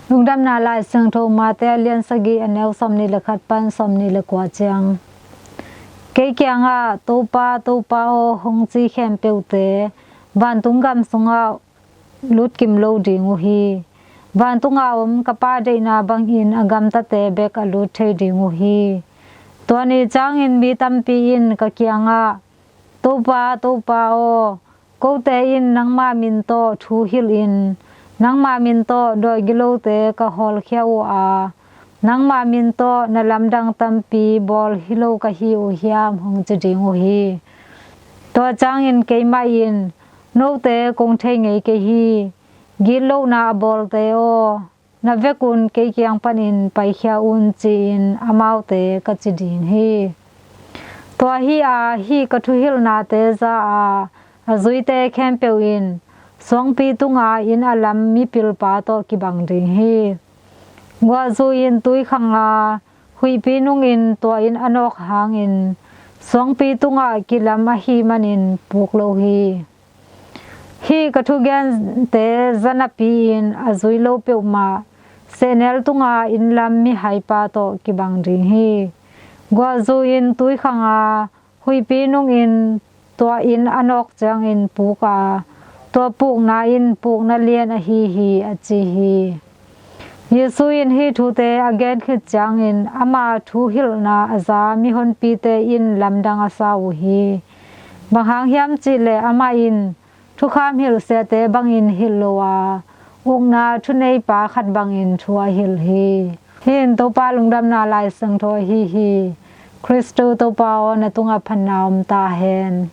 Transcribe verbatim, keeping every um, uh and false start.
Lungdamna Lai Siangtho Mate a lian sagih, a neu sawmnih le khat pan sawmnih le kua ciang. Kei kiangah, "Topa, Topa aw," hong ci khempeuhte vantung gam sungah lut kim lo ding uh hi. Vantunga om ka Pa deihna bangin a gamtate bek a lut thei ding uh hi. Tua ni ciangin mi tampi in ka kiangah, "Topa, Topa aw, kote in nangma min tawh thu hilhin, nangma min tawh dawigilote ka hawlkhia uh a, nangma min tawh na lamdang tampi bawl hi lo ka hi uh hiam?" hong ci ding uh hi. Tua ciangin keimah in, "Note kong thei ngei kei hi. Gitlohna a bawlte aw, na vekun kei kiang panin paikhia un," ci-in amaute ka ci ding hi. Tua hi a, hih ka thuhilhnate za a, a zuite khempeuh in suangpi tunga inn a lam mipilpa tawh kibang ding hi. Guahzu in tui khang a, huihpi nungin tua inn a nawk hangin suangpi tungah kilam ahih manin puk lo hi. Hih ka thugente za napi-in a zui lo peuhmah sehnel tunga inn lam mihaipa tawh kibang ding hi. Guahzu in tui khang a, huihpi nungin tua inn a nawk ciangin puk a, tua pukna in pukna lian ahi hi, a ci hi. Jesu in hih thute a gen khit ciangin ama thuhilhna a za mihonpite in lamdang a sa uh hi. Bang hang hiam cihleh amah in thukham hilhsiate bangin hilh lo a, ukna thuneipa khat bangin thu a hilh hi. Hih in Topa Lungdamna Lai Siangtho ahi hi. Khristu Topa aw, na tungah phatna om ta hen.